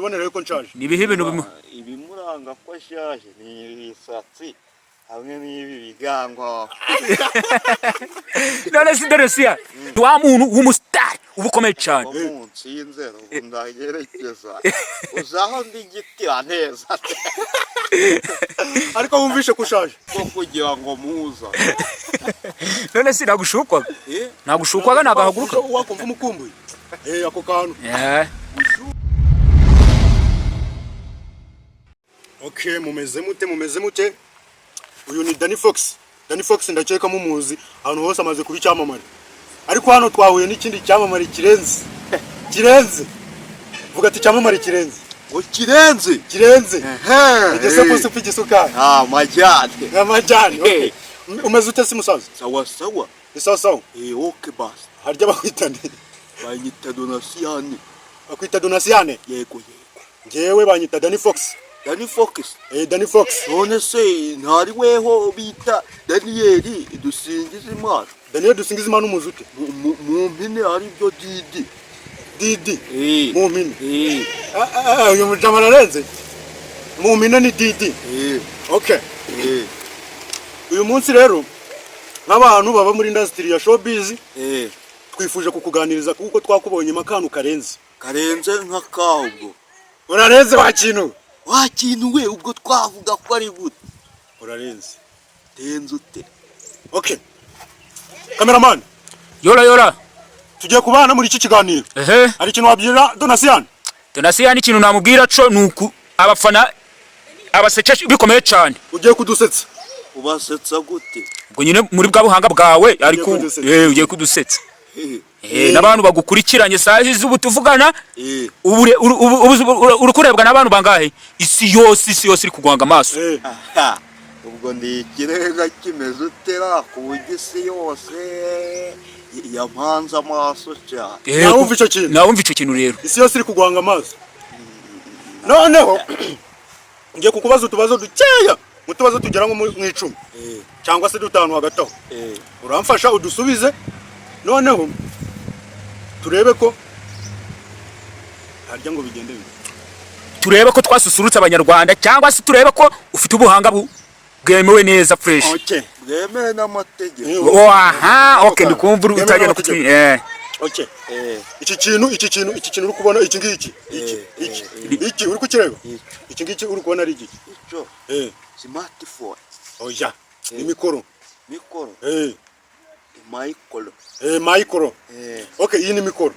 kubibonera yuko nshaje? Ni ibihe bintu Ibimuranga ko ashaje ni ibisatsi hamwe n'ibi bigango. None se Donasiya, wa muntu w'umusitari uba ukomeye cyane. Ko munsinze, ubu ndagerekeza uzaho ndi gitira neza. Ariko wumvishe ko ushaje? Ko kugira ngo muza. None se nagushukwaga? Eh? Nagushukwaga, nagahaguruka. Wakumva umukumbuye ako kantu. Okay, mumeze mute? Mumeze mute? Uyu ni Danny Fox. Danny Fox ndakeka mumuzi ahantu hose, amaze kuba icyamamare. Ariko hano twahuye n'ikindi cyamamare kirenze, kirenze. Vuga ati icyamamare kirenze. Ngo kirenze? Kirenze. Igisepusi igisukari. Ah, majyane. Amajyane, okay. Umeze ute se, musaza? Sawa sawa. Ni sawa sawa. Eh, okay basi. Harya bakwita nde? Banyita Donasiyane. Bakwita Donasiane? Yego yego. Njyewe banyita Danny Fox. Danny Fox? Eh, Danny Fox. None se ntari weho bita Daniyeli dusingiza Imana? Daniel Dusingizimana, umuzi ute? Mu mpine ari byo Didi. Didi? Eh. Mu mpine? Eh. Ah, ah, ah, uyu mujama ararenze. Mu mpine ni Didi? Eh. Okay. Eh. Uyu munsi rero, nk'abantu baba muri industry ya showbiz, twifuje kukuganiriza kuko twakubonyemo akantu karenze. Karenze nk'akabwo? Urarenze wa kintu. Wa kintu we, ubwo twavuga ko ari gute? Urarenze. Tenze ute? Okay, cameraman. Yora yora. Tugiye kubana muri iki kiganiro. Hari ikintu wabwira Donasian? Donasiya, n'ikintu namubwira co ni uku abafana abasekeje bikomeye cyane. Ugiye kudusetsa. Ubasetsa gute? Ubwo nyine muri bwa buhanga bwawe, ariko kudusetsa. Ugiye kudusetsa. Eh. N'abantu bagukurikiranye saa z'ubu tuvugana, ubu uri kurebwa n'abantu bangahe? Isi yose, isi yose iri kuguhanga amaso. Aha, ubwo ndi ikirenga kimeze utera ku buryo isi yose yampanze amaso cyane? Nawumva icyo kintu. Nawumva icyo kintu rero. Isi yose iri kuguhanga amaso. Noneho ngiye kukubaza utubazo dukeya, mu tubazo tugera nko mu 10 cyangwa se dutanu hagati aho. Uramfasha udusubize, noneho turebe ko harya ngo bigende bite. Turebe ko twasusurutsa Abanyarwanda, cyangwa se turebe ko ufite ubuhanga bwemewe neza, fresh. Okay. Bwemewe n'amategeko. Oh, aha, okay, ndikumva uri Bwemewe utangiye no n'amategeko. kutwi Okay. Iki kintu uri kubona, iki ngiki, iki, iki, iki uri kukireba, iki ngiki uri kubona ari iki? Icyo? Smartphone. Oya, ni mikoro. Mikoro? Micro. Eh, micro. Okay, iyi ni mikoro.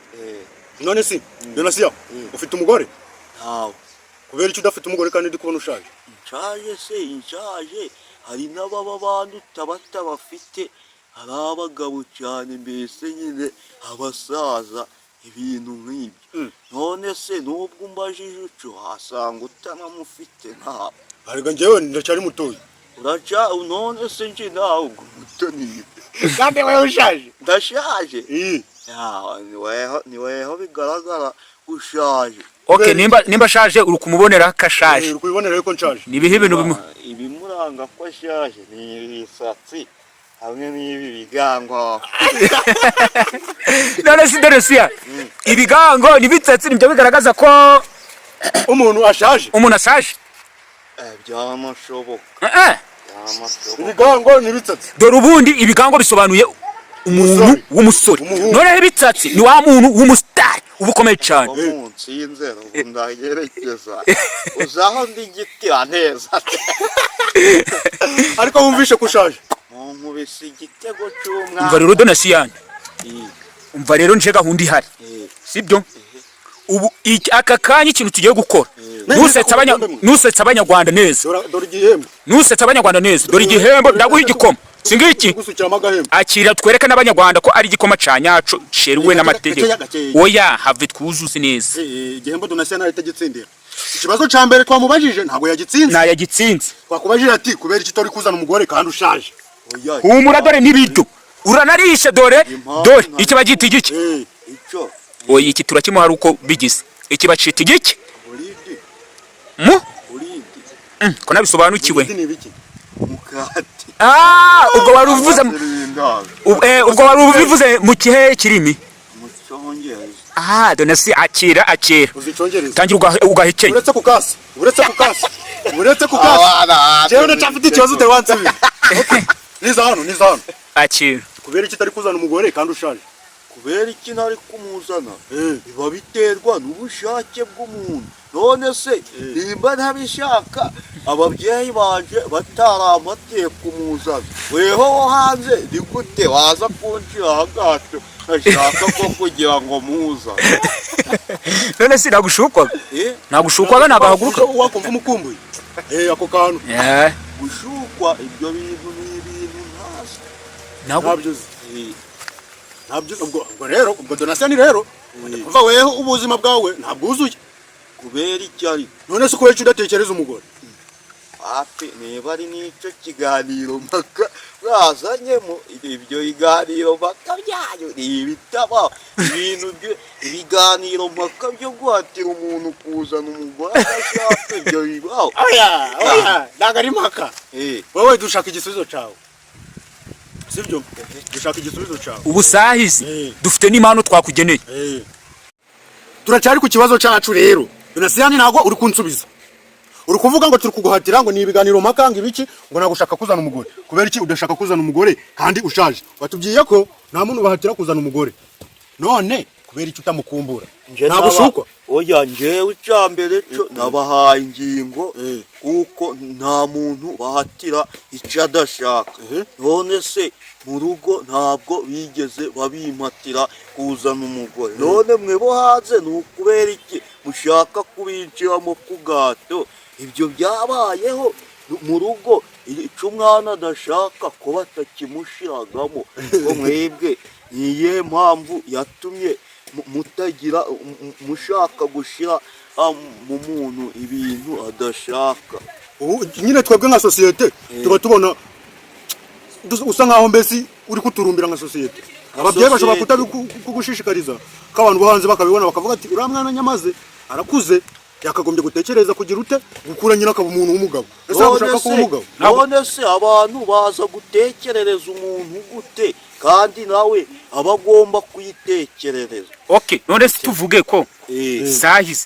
None si Donasiya, ufite umugore? Ntawe. Kubera icyo udafite umugore kandi ndi kubona ushaje? Nshaje se? Nshaje? Hari n'ababa banduta batabafite, hari abagabo cyane, mbese nyine abasaza, ibintu nk'ibyo. None se nubwo umbajije uco, wasanga utanamufite ntawe. Ariko njyewe ndacyari mutoya. Uraca none se nje nawe ubwo muto ni Kandi wewe ushaje. Ndashaje? Iyi. Ya, ni weho bigaragara ushaje. Okay, nimba ashaje, uri kumubonera ko ashaje. Uri kubibonera yuko nshaje. Ni ibihe bintu Ibimuranga ko ashaje ni ibisatsi hamwe n'ibi bigango. None se Donasiya, ibigango n'ibitsatsi nibyo bigaragaza ko umuntu ashaje? Umuntu ashaje? Eh, byamashoboka. Byamashoboka. Ibigango n'ibitsatsi. Dore ubundi ibigango bisobanuye umuntu Umusore. w'umusore. Umuhungu. Noneho ibitsatsi ni wa muntu w'umusitari uba ukomeye cyane. Ko munsinze, ubu ndagerekeza uzaho ndi gitira neza. Ariko wumvishe ko ushaje? Munkubise igitego cy'umwana. Umva rero Donasiyani, umva rero, nje gahunda ihari, sibyo? Ubu aka kanya ikintu tugiye gukora, nusetsa Abanyarwanda neza. Dore igihembo. Nusetsa Abanyarwanda neza, dore igihembo, ndaguha igikoma singiki. Gusukiramo agahembo. Akira, twereke n'Abanyarwanda ko ari igikoma ca nyaco ceruwe n'amategeko. Gakeya, gakeya. Oya, have twuzuze neza. Igihembo Donatien ntahita agitsindira. Ikibazo ca mbere twamubajije ntabwo yagitsinze. Nayagitsinze. Twakubajije ati kubera iki utari kuzana umugore kandi ushaje? Oya. Humura, dore n'ibiryo uranarishe, dore. Impamvu Dore iki bagita igiki? Icyo? Oya, iki turakimuha ari uko bigize iki bacita igiki? Buridi. Mu Buridi. Ko nabisobanukiwe. Ibiti ni ibiki? Mukate. Ah, ubwo wari uvuze Abazirindaga. Ubwo wari ubivuze mu kihe kirimi? Mu Cyongereza. Ah, Donasi, akira, akira. Uzi Icyongereza? Tangira ugahekenya. Uretse ku kasi, uretse ku kasi, uretse ku kasi. Jewe ndacyafite ikibazo utari wansubiza. Okay. Niza hano, niza hano. Akira. Kubera iki utari kuzana umugore kandi ushaje? Kubera iki ntari kumuzana? Eh. Biba biterwa n'ubushake bw'umuntu. None se nimba ntabishaka, ababyeyi banje batarampatiye kumuzana, weho wo hanze ni gute waza kunshiraho agahato ntashaka ko kugira ngo muzane? None se nagushukwaga? Eh? Nagushukwaga, nagahaguruka. Wakumva umukumbuye, eh, ako kantu. Eh. Gushukwa, ibyo bintu ni ibintu ntazi. Ntabwo. Ntabyo uzi? Ntabyo. Ubwo rero, ubwo Donatien rero, kuva weho ubuzima bwawe ntabwo wuzuye. Kubera iki ariko? None se kubera iki udatekereza umugore? Hafi niba ari n'icyo kiganiro mpaka mwazanyemo, ibyo biganiro mpaka byanyu ni ibitaba ibintu ibiganiro mpaka byo guhatira umuntu kuzana umugore adashaka, ibyo bibaho? Oya, oya, ntabwo ari impaka. Eh. Wowe dushaka igisubizo cyawe, sibyo? Dushaka igisubizo cyawe. Ubu sahizi Eh. dufite n'impano twakugeneye. Eh. Turacyari ku kibazo cyacu rero. Donatien, ntabwo uri kunsubiza. Uri kuvuga ngo turi kuguhatira, ngo ni ibiganiro mpaka, ngo ibiki, ngo ntabwo ushaka kuzana umugore. Kubera iki udashaka kuzana umugore kandi ushaje? Watubwiye ko nta muntu bahatira kuzana umugore. None kubera iki utamukumbura? Nje Ntabwo ushukwa? Oya, njewe icya mbere cyo nabahaye ingingo Eh. kuko nta muntu bahatira icyo adashaka. None se mu rugo ntabwo bigeze babimpatira kuzana umugore. None mwe bo hanze ni ukubera iki mushaka kubinjiramo ku gato? Ibyo byabayeho mu rugo, icyo umwana adashaka ko batakimushiragamo, ko mwebwe ni iyihe mpamvu yatumye mutagira mushaka gushira mu muntu ibintu adashaka? Ubu nyine twebwe nka sosiyete tuba tubona usa nkaho mbese uri kuturumbira nka sosiyete. Ababyeyi bashobora kutabikugushishikariza, ko abantu bo hanze bakabibona bakavuga ati: "Uriya mwana nyamaze arakuze, yakagombye gutekereza kugira ute, gukura nyine akaba umuntu w'umugabo." Ese waba ushaka kuba umugabo? None se abantu baza gutekerereza umuntu gute kandi nawe aba agomba kwitekerereza? Okay, none se tuvuge ko Eh. sahizi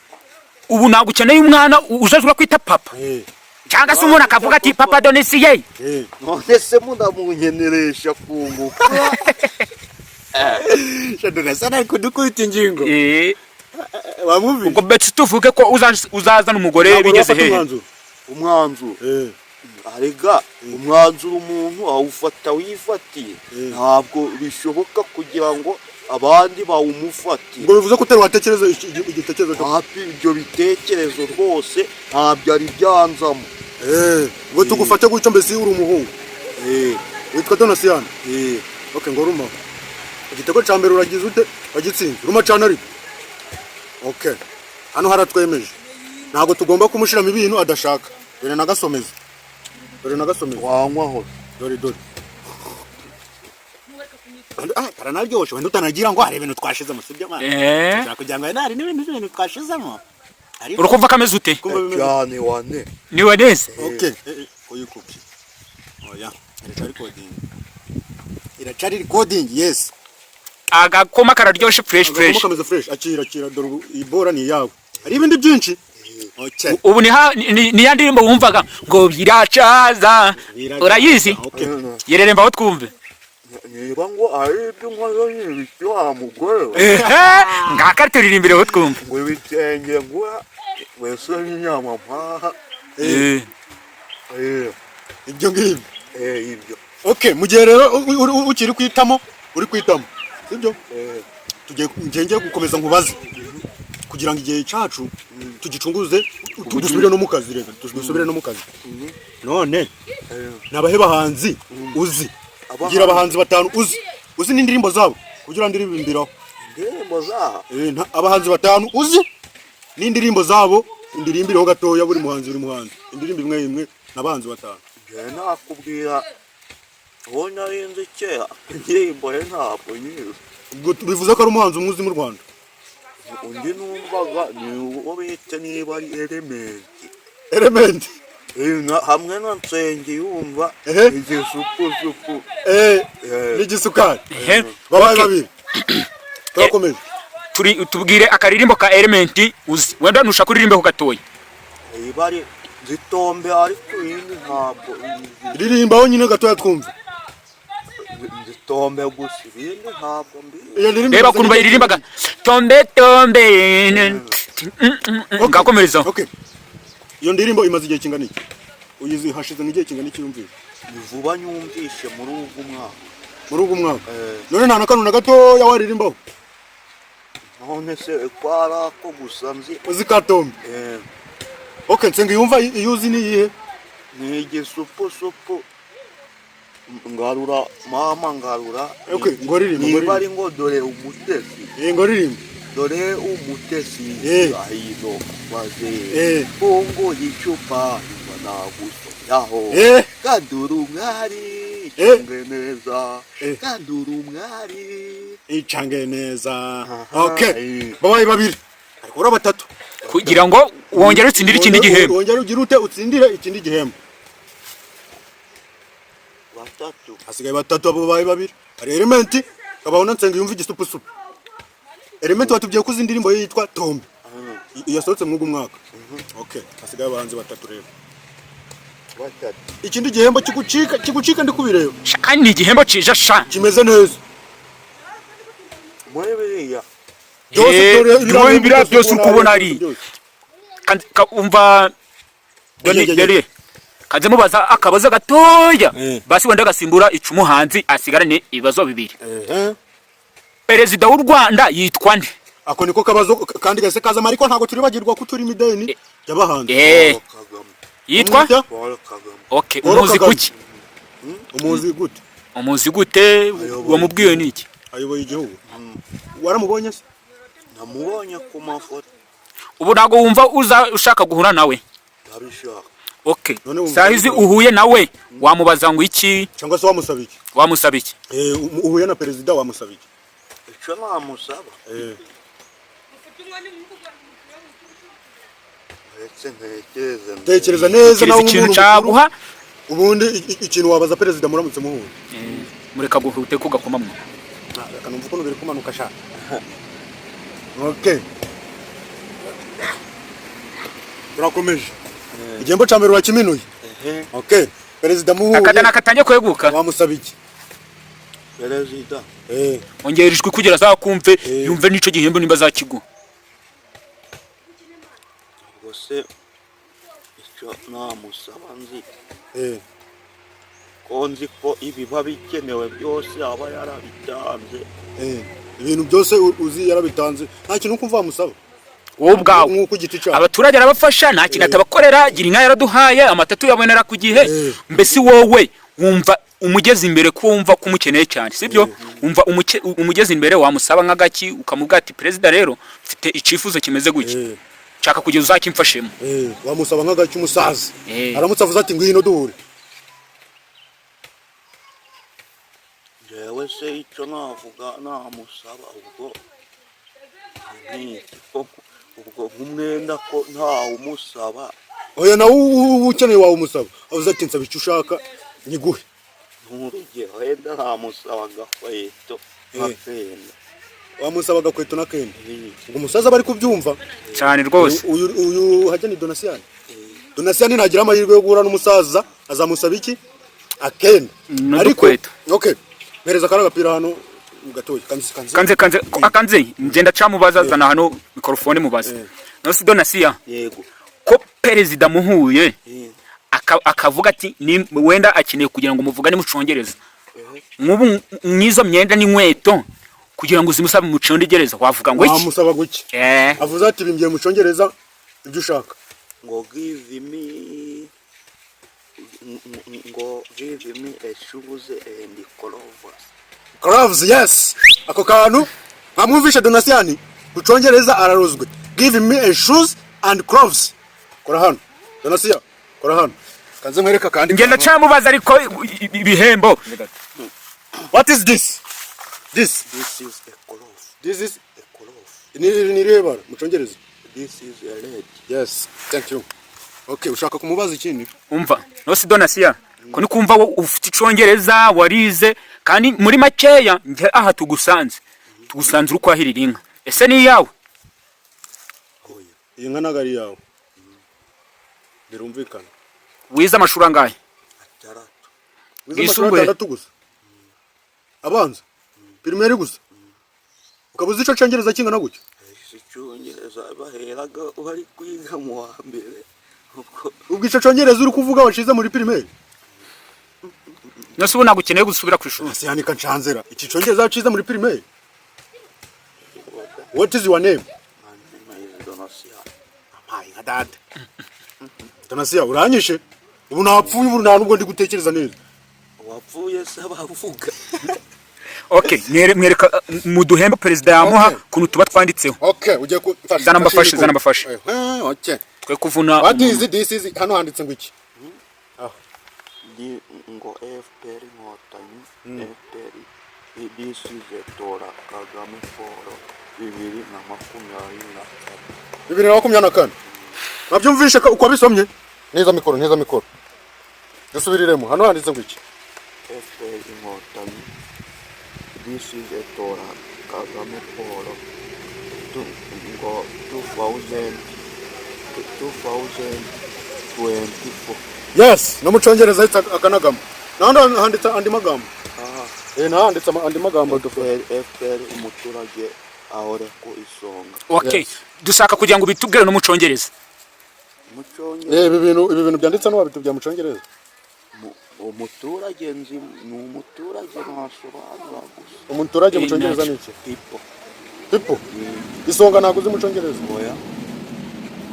ubu ntabwo ukeneye umwana uzaje urakwita papa, Eh, cyangwa se umuntu akavuga ati: "Papa Donisiye"? Eh. None se munamunkeneresha kunguka? Donatien ari kudukubita ingingo. Eh, wamwumvise? Ubwo mbese tuvuge ko uzazana umugore Ntabwo bigeze urafata hehe? umwanzuro. Umwanzuro? Eh. Arega umwanzuro umuntu awufata wifatiye. Eh. Ntabwo bishoboka kugira ngo abandi bawumufatire. Ubwo bivuze ko utari watekereza igitekerezo cyo Hapi, ibyo bitekerezo rwose ntabyo ari byanzamo. Eh, ubwo tugufate gutyo, mbese uri umuhungu Eh, witwa Donatien? Eh. Okay, ngo ruma. Igitego cya mbere uragize ute? Wagitsinze. Ruma cyane ariko. Okay, hano haratwemeje, ntabwo tugomba kumushiramo ibintu adashaka. Dore nagasomeza, dore nagasomeza. Wanywaho. Dore, dore. Ah, karanaryoshe. Wenda utanagira ngo hari ibintu twashizemo, sibyo mwana? Eh. Ushaka kugira ngo hari n'ibindi bintu twashizemo, ariko Urakumva kameze ute? Kumva bimeze Cyane wane. Niwe neza. Okay. Eh, eh, oyikupi. Oya, iracari recording, iracari recording, yes. Agakoma kararyoshe, fresh. Agakoma Fresh. kameze fresh. Akira, akira. Dore ubu iyi bora ni iyawe, hari ibindi byinshi. Okay. Ubu ni ya ndirimbo wumvaga ngo biracaza, urayizi? Okay. Yereremba aho twumve. Niba ngo ari ibyo nkoze n'ibiki wa mugore we. Ehe, ngaka turirimbire aho twumve. Ngo ibitenge ngura wese n'inyama mpaha. Eh. Eh, Ibyo ngibyo. Eh, ibyo. Okay, mu gihe rero ukiri kwitamo, uri kwitamo, sibyo? Eh. Tugiye, ngiye gukomeza nkubaze kugira ngo igihe cyacu tugicunguze, dusubire no mu kazi. Reka dusubire no mu kazi. None ni abahe bahanzi uzi? Gira abahanzi batanu uzi n'indirimbo zabo kugira ngo ndirimbiraho. Indirimbo zaho? Eh, abahanzi batanu uzi n'indirimbo zabo, indirimbireho gatoya, buri muhanzi, buri muhanzi indirimbo imwe imwe, n'abahanzi batanu. Njyewe nakubwira uwo nari nzi kera, indirimbo ye ntabwo nyizi. Ubwo bivuze ko ari umuhanzi umwe uzi mu Rwanda. Undi numvaga ni uwo bita niba ari Elementi. Element. Eh, hamwe na Nsengiyumva. Ehe. Igisupusupu. Eh. Eh. N'igisukari. Ehe. Babaye Okay. babiri, turakomeje. Turi tubwire akaririmbo ka Element uzi. Wenda nushaka uririmbeho gatoya. Niba ari nzitombe, ariko iyindi ntabwo izi. Ririmbaho nyine gatoya twumve. Nzitombe gusa, ibindi ntabwo mbizi. Iyo ndirimbo Reba imaze ukuntu nk'igihe bayiririmbaga, tombe tombe, ngakomerezaho. Okay, iyo ndirimbo imaze igihe kingana iki uyizi? Hashize nk'igihe kingana iki yumvise? Ni vuba, nyumvishe muri ubu mwaka. Muri ubu mwaka? Eh. None nta na kano na gatoya waririmbaho? None se ko ari ako gusa nzi? Uzi ka tombe? Eh. Okay, nsenga yumva iyo uzi ni iyihe? Ni igisupusupu, ngarura mama ngarura. Okay, ngo ririmba, ngo Niba ari ririmba. ngo dore umutesi. Eh, ngo ririmba. Dore umutesi ahino maze funguye icupa nagusomyaho kandi uri umwari, icange neza, kandi uri umwari. Icange neza. Aha, Okay. eh. Babaye babiri, ariko ura batatu. Kugira ngo wongere utsindire ikindi gihembo. Wongere ugire ute, utsindire ikindi gihembo. Batatu. Hasigaye batatu, abo babaye babiri. Hari Element, kabaho na Nsenga yumva igisupusupu. Element watubwiye ko uzi indirimbo ye yitwa Tombe yasohotse mw'ugu mwaka. Okay, hasigaye abahanzi batatu rero. Batatu. Ikindi gihembo kigucika, kigucika, ndi kubireba. Sha, kandi ni igihembo cija sha. Kimeze neza. Muri biriya. Byose. Eh, Dore biriya byose uri kubona ari byose. Umva Oye, dore oye, oye. dore kanze mubaza akabazo gatoya. Basi wenda gasimbura icumuhanzi asigarane ibibazo bibiri. Perezida w'u Rwanda yitwa nde? Ako niko kabazo kandi gase kazamo, ariko ntabwo turibagirwa ko turi mideni y'abahanzi. Paul Kagame. Yitwa? Umwita? Paul Kagame. Okay. Paul Umuzi Kagame. kuki? Umuzi gute? Umuzi gute? Wamubwiye niki? Ayoboye igihugu. Waramubonye se? Namubonye ku mafoto. Ubu ntabwo wumva uza ushaka guhura nawe? Ndabishaka. Okay. None wumva Saa hizi uhuye nawe wamubaza ngo iki? Cyangwa se wamusaba iki? Wamusaba iki? Eh, uhuye na perezida wamusaba iki? Icyo namusaba, uretse ntekereze mbere. Tekereza neza. Kereza Nawe ikintu nk'umuntu mukuru, cyaguha. Ubundi ikintu wabaza perezida muramutse muhuye? Mureka guhute kugakoma mwe. Reka numva ukuntu biri kumanuka sha. Okay, turakomeje. Igihembo cya mbere urakimenuye. Ehe. Okay, perezida muhuye Akadana katangiye kweguka. wamusaba iki? Perezida. Ongera ijwi kugira azakumve, yumve n'ico gihembo nimba azakiguha. Ubwo se icyo namusaba nzi ko nzi ko ibiba bikenewe byose aba yarabitanze. Ibintu byose uzi yarabitanze, nta kintu kumva wamusaba? Wowe ubwawe. Nk'uko igiti cyawe. Abaturage arabafasha, nta kintu atabakorera. Gira inka yaraduhaye, amata tuyabonera ku gihe. Mbese wowe wumva umugeze imbere, ko wumva ko umukeneye cyane, sibyo? Wumva umugeze imbere wamusaba nk'agaki, ukamubwira ati: "Perezida, rero mfite icyifuzo kimeze gutya, nshaka kugira uzakimfashemo." Wamusaba nk'agaki umusaza aramutse avuze ati: "Ngwino duhure"? Njyewe se icyo navuga namusaba ubwo ni iki? Ko ubwo nk'umwenda ko ntawe umusaba. Oya, nawe uba ukeneye wawe umusaba, avuze ati: "Nsaba icyo ushaka nyiguhe." Nk'urugero wenda namusaba agakweto nk'akenda. Wamusaba agakweto n'akenda. Ubwo umusaza aba ari kubyumva. Cyane rwose. Uyu hajya ni Donasiyani. Donasiyani nagira amahirwe yo guhura n'umusaza azamusaba iki? Akenda. N'udukweto. Okay, mpereza kariya gapira hano gatoya, kanze kanze. Kanze kanze akanze, ngenda camubaza. Zana hano mikorofone mubaze. Nose Donasiya, Yego. ko perezida muhuye akavuga ati wenda akeneye kugira ngo muvugane mu Congereza, nk'ubu nk'izo myenda n'inkweto kugira ngo uzimusabe mu Congereza wavuga ngo iki? Wamusaba guki? Avuze ati: "Bimbwiye mu Cyongereza ibyo ushaka." Ngo give me a shoes and gloves. Gloves, yes. Ako kantu nkamwumvishe Donasiyani mu Cyongereza ararozwe. "Give me a shoes and gloves." Kora hano Donasiya, kora hano kanze nkwereka kandi. Ngenda camubaza ariko ibihembo. What is this? This? This is a glove. This is A glove. Ni irihe bara mu Cyongereza? This is a red. Yes, thank you. Okay, ushaka kumubaza ikindi? Umva nose Donasiya, ko ni kumva wo ufite Icongereza warize, kandi muri makeya njye aha tugusanze uri kwahirira inka. Ese ni iyawe? Oya. Iyi nka ntabwo ari iyawe, birumvikana. Wize amashuri angahe? 6. Wize amashuri Yisumbuye. 6 gusa, abanza, primaire gusa, ukaba uzi ico cyongereza kingana gutyo? Ese icyongereza baheraga bari kwiga mu wa mbere ubwo? Ubwo ico cyongereza uri kuvuga washize muri primaire? Nose ubu ntabwo ukeneye gusubira ku ishuri? Siyanika ncanzera, iki cyongereza wacize muri primaire? What is your name? Donasiyo. Ampaye nka data. Donasiya, uranyishe ubu, napfuye ubu, nta nubwo ndi gutekereza neza. Wapfuye se bavuga? Okay, mwereka muduhembe perezida yamuha Okay. kuntu tuba twanditseho. Okay, ugiye kumfasha. Zana mbafashe, zana mbafashe. Okay. Twe kuvuna. What is this? Is hano handitse ngo iki? Ni ngo FPR Inkotanyi, FPR idisize tora Kagame Paul 2024. 2024, mwabyumvishe ko uko wabisomye neza? Mikoro neza, mikoro, dusubiriremo, hano handitse ngo iki? FPR Inkotanyi disize tora Kagame Paul ngo 2000 2024. Yes, no mu cyongereza ahita akanagamo, naho handitse andi magambo. Aha. Eh, naho handitse andi magambo. FPR, FPR, umuturage ahore ku isonga. Okay, dushaka kugira ngo bitubwire no mu cyongereza. Mu cyongereza? Eh, ibi bintu byanditse hano wabitubwira mu cyongereza? Umuturage nzi ni umuturage, ntasobanura gusa. Umuturage mu Eh, cyongereza ntacyo. ni iki? People. People. Isonga ntabwo uzi mu cyongereza? Oya.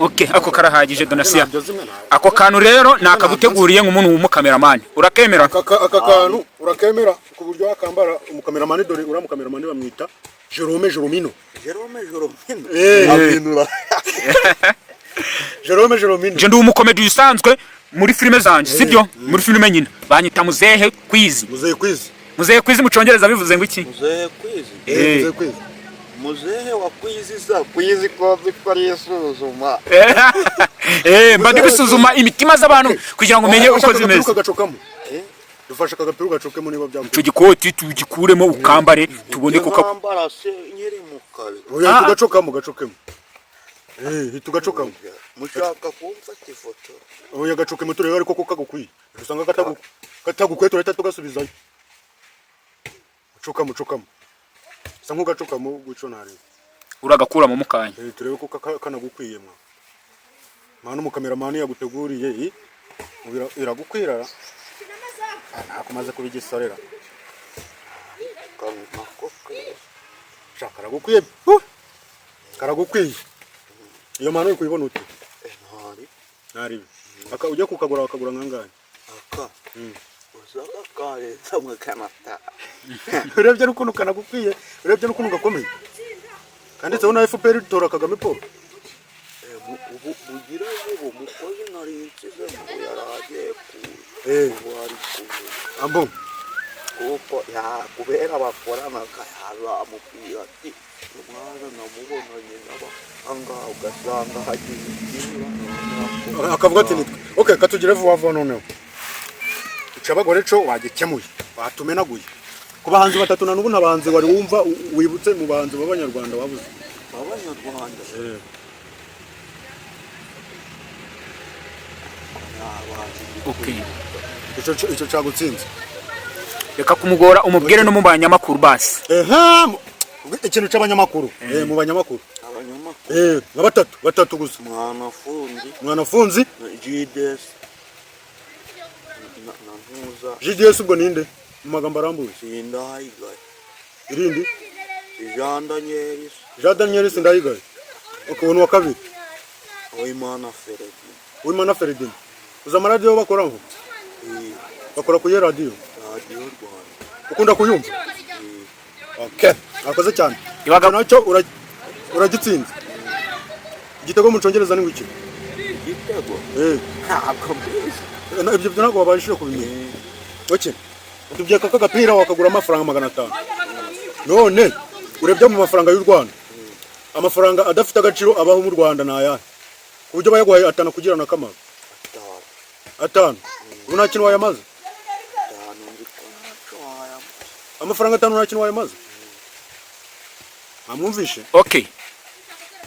Okay, ako karahagije, Donasiya. Ntabyo zimwe ntabwo. Ako kantu rero nakaguteguriye nk'umuntu w'umukameramani, urakemera? Aka kantu urakemera ku buryo wakambara umukameramani? Dore uriya mukameramani bamwita Jerome Jeromino. Jerome Jeromino. Eh. Aminura. Jerome Jeromino. Je ndi umukomedi usanzwe muri filime zanjye, sibyo? Muri filime nyine banyita Muzehe Kwizi. Muzehe Kwizi. Muzehe Kwizi mu cyongereza bivuze ngo iki? Muzehe Kwizi. Eh. Muzehe Kwizi. Muzehe wa Kwizi sa Kwizi ko nzi ko ari isuzuma. Eh, mba ndi gusuzuma imitima z'abantu kugira ngo umenye uko Aka zimeze. gapira ukagacokamo. Eh? Dufashe aka gapira ugacokemo niba Icyo byagukwiye. gikoti tugikuremo ukambare, tubone kuko Nkambara se nkiri mu kazi? Oya. Ah. Tugacokamo, gacokemo. Eh, tugacokamo. Mushaka kumfata ifoto? Oya, gacokemo turebe ariko ko kagukwiye. Usanga katagukwiye turahita tugasubizayo. Cokamo, cokamo. Sa nk'ugacokamo guco ntarebe. Uragakuramo mukanya. Eh, turebe ko kanagukwiye mwa. Mwana, umukameramani yaguteguriye i iragukwira. Ah, ntabwo umaze kubigisorera. Nako keza. Sha, karagukwiye. Karagukwiye. Iyo mpano uri kuyibona ute? Eh, ntari. Ntaribi. Aka ujya kukagura wakagura nkangahe? Aka usanga karenza 500. Urebye n'ukuntu kanagukwiye, urebye n'ukuntu gakomeye. Kanditseho na FPR tora Kagame Paul. Eh, ubu bugira ubu mukozi nari nsize ngo yaragiye kuza. Eh. Ubu ari kuza. Ambo. Kuko ya kubera bakoranaga yazamubwira ati umwana namubonanye naba angaha, ugasanga hagize ikibura noneho. Akavuga ati nitwe. Okay, katugire vuba vuba noneho. Icabagore co wagikemuye. Watumenaguye. Ku bahanzi batatu na n'ubu ntabanzi wari wumva wibutse mu bahanzi b'abanyarwanda wabuze. Abanyarwanda? Eh. Ni abahanzi? Okay. Ico cagutsinze. Reka kumugora, umubwire no mu banyamakuru basi. Ehe, ikintu c'abanyamakuru. Eh, mu banyamakuru. Abanyamakuru? Eh, nka batatu, batatu gusa. Mwanafundi. Mwanafunzi. Na GDS na Ntuza. GDS ubwo ninde? Mu magambo arambuye. Sindayigaye. Irindi? Jean Daniel. Jean Daniel Sindayigaye. Okay, uwo wa kabiri? Uwimana Feredina. Uwimana Feredina. Uzi amaradiyo bakoraho? Eh. Bakora kuri radiyo? Radiyo Rwanda. Ukunda kuyumva? Eh. Okay. Akoze cyane. Ibaga- Icyo nacyo uragitsinze. Igitego mu Cyongereza ni iki? Igitego? Eh. Ntabwo mbizi. Ibyo byo ntabwo wabashije kubimenya. Okay. Utubwiye ko aka gapira wakagura amafaranga 500. None urebye mu mafaranga y'u Rwanda, amafaranga adafite agaciro abaho mu Rwanda ni ayahe? Ku buryo bayaguhaye atanu kugira na kamaro. 5. 5. Ubu nta kintu wayamaze. 5 nzi ko ntacyo wayamaze. Amafaranga 5 nta kintu wayamaze. Mwamwumvishe? Okay,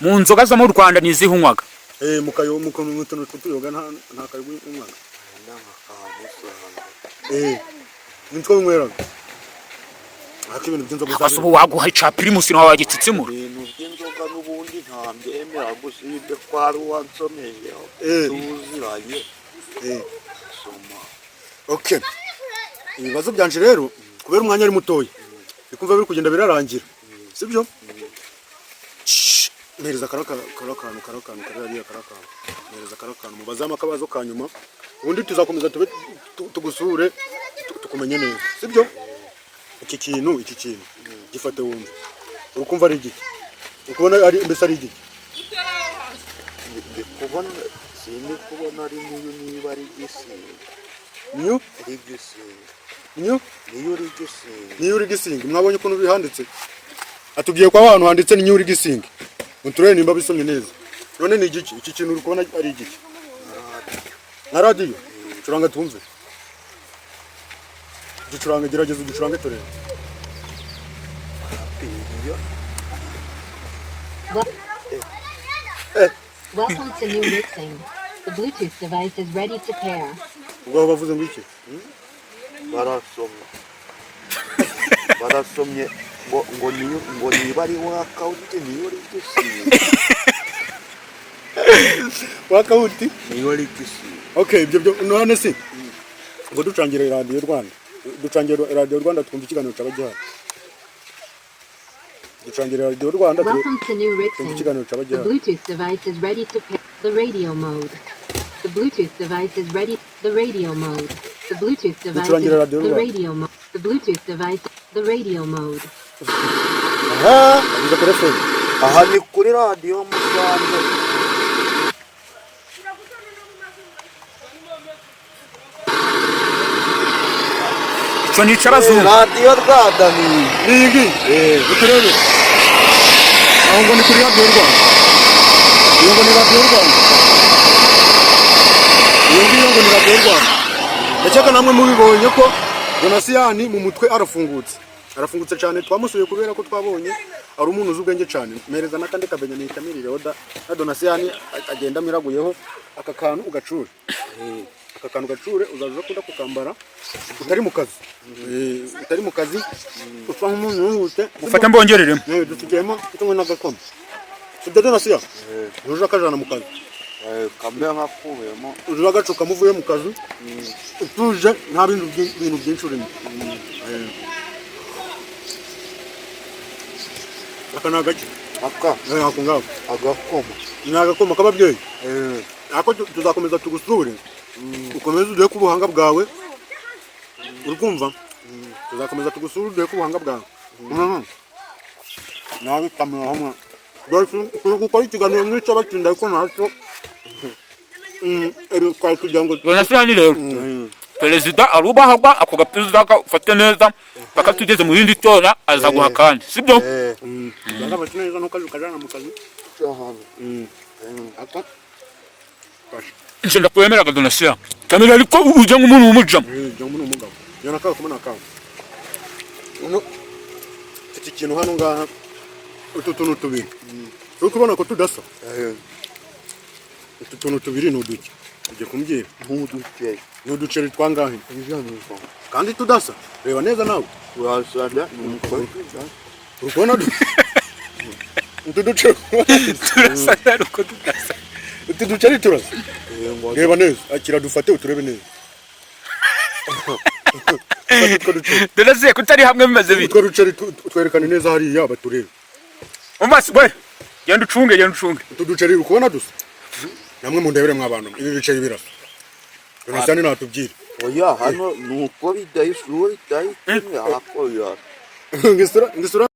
mu nzoga zo mu Rwanda ni izihe unywaga? Mukayo mu tuntu tw'utuyoga, nta kayo unywaga? Wenda nka ka Musanze. Nitwo binyweraga, ariko ibintu by'inzoga Ase ubu waguha ica Primus nawe wagitsitsimura? Ibintu by'inzoga n'ubundi ntabyemera, usibye ko hari uwansomeyeho tuziranye. Soma. Okay, ibibazo byanje rero, kubera umwanya ari mutoya, bikumva biri kugenda birarangira, sibyo? Shh, mpereza kara kantu kari hariya, kara kantu, mpereza kara kantu, mubazamo akabazo ka nyuma, ubundi tuzakomeza tube tugusure, tukumenye neza, sibyo? Iki kintu gifate wumve, uri kumva ari igiki? Uri kubona ari mbese ari igiki? Ndi kubona, sindi kubona ari niyo, niba ari gisinga. Niyo. Ari gisinga. Niyo. Niyo uri gisinga. Niyo uri gisinga. Mwabonye ukuntu bihanditse? Atubwiye ko ahantu handitse ni uri gisinga. Muturebe nimba bisomye neza. None ni igiki iki kintu uri kubona ari igiki? Nka radiyo. Curanga twumve. Gicuranga, gerageza ugicurange turebe. Iyo. Welcome to New Mixing. The Bluetooth device is ready to pair. Ubwo aho bavuze ngo iki? Barasomye, barasomye ngo niyo, ngo niba ari workout, niyo uri gisinga. Workout. Niyo uri gisinga. Okay, ibyo byo. None se ngo ducangire Radiyo Rwanda, ducangire Radiyo Rwanda twumve ikiganiro cyaba gihari. Ducangire Radiyo Rwanda Welcome to New twumve Mixing. ikiganiro cyaba The gihari. Bluetooth device is ready to pair. The radio mode. The Bluetooth device is ready. The radio mode. The Bluetooth device is Ducurangire Radio the Rwanda. radio mode. The Bluetooth device. The radio mode. Aha ageze kuri FM. Aha ni kuri Radiyo Musanze. Icyo ni ic'abazungu. Radiyo Rwanda ni Ni iyi ngiyi, uturebe aho ngo ni kuri Radiyo Rwanda. Iyo ngo ni Radiyo Rwanda, iyo ngiyo ngo ni Radiyo Rwanda. Ndakeka namwe mubibonye ko Donasiyani mu mutwe arafungutse, arafungutse cyane. Twamusuye kubera ko twabonye ari umuntu uzi ubwenge cyane. Mpereza n'akandi kabenya nitamirire oda na Donasiyani agenda amiraguyeho. Aka kantu ugacure, aka kantu gacure, uzaza ukunda kukambara utari mu kazi. Utari mu kazi usa nk'umuntu wihuse. Ufate mbongereremo. Dusigayemo tumwe n'agakoma, sibyo Donasiya? Ntuje akajana mu kazi. Kambe nkakuyemo. Uje agacukamo uvuye mu kazi utuje, nta bintu bintu byinshi urimo. Aka ni agake? Aka. Ako ngako. Agakoma. Ni agakoma k'ababyeyi. Ako tuzakomeza tugusure, ukomeze uduhe ku buhanga bwawe. Uri kumva? Tuzakomeza tugusure, uduhe ku buhanga bwawe. Nawe kamera hamwe turi gukora ikiganiro nk'icyo batsinda, ariko ntacyo. Ibi twari kugira ngo Donasiyani rero, perezida arubahagwa. Ako gaperezida ufate neza paka tugeze mu rindi tora, azaguha kandi, sibyo? Uzagafata neza ntukaje ukajana mu kazi. Cyane. Ako fasha. Nje ndakwemeraga Donasiya kamera, ariko ujya nk'umuntu w'umujama. Jya muri umugabo jya nakawe kuma nakawe. Uno mfite ikintu hano ngaha, utu tuntu tubiri uri kubona ko tudasa. Utu tuntu tubiri ni uduki? Ugiye kumbwira. Nk'uduceri. Ni uduceri twangahe? Ijana. Kandi tudasa, reba neza nawe. Urasana nuko. Uri kubona utu duceri? Turasa ariko tudasa. Utu duceri turasa. Reba neza, akira dufate uturebe neza. Fata utwo duceri. Donasiya, kutari hamwe bimeze bite? Utwo duceri twerekane neza hariya baturebe. Umva we, genda ucunge, genda ucunge. Utu duceri uri kubona dusa? Namwe mundebere mwa bantu, ibi biceri birasa. Donasiyani natubwire. Oya, hano nuko bidaha isura itari kimwe, ariko birasa. Ngisura.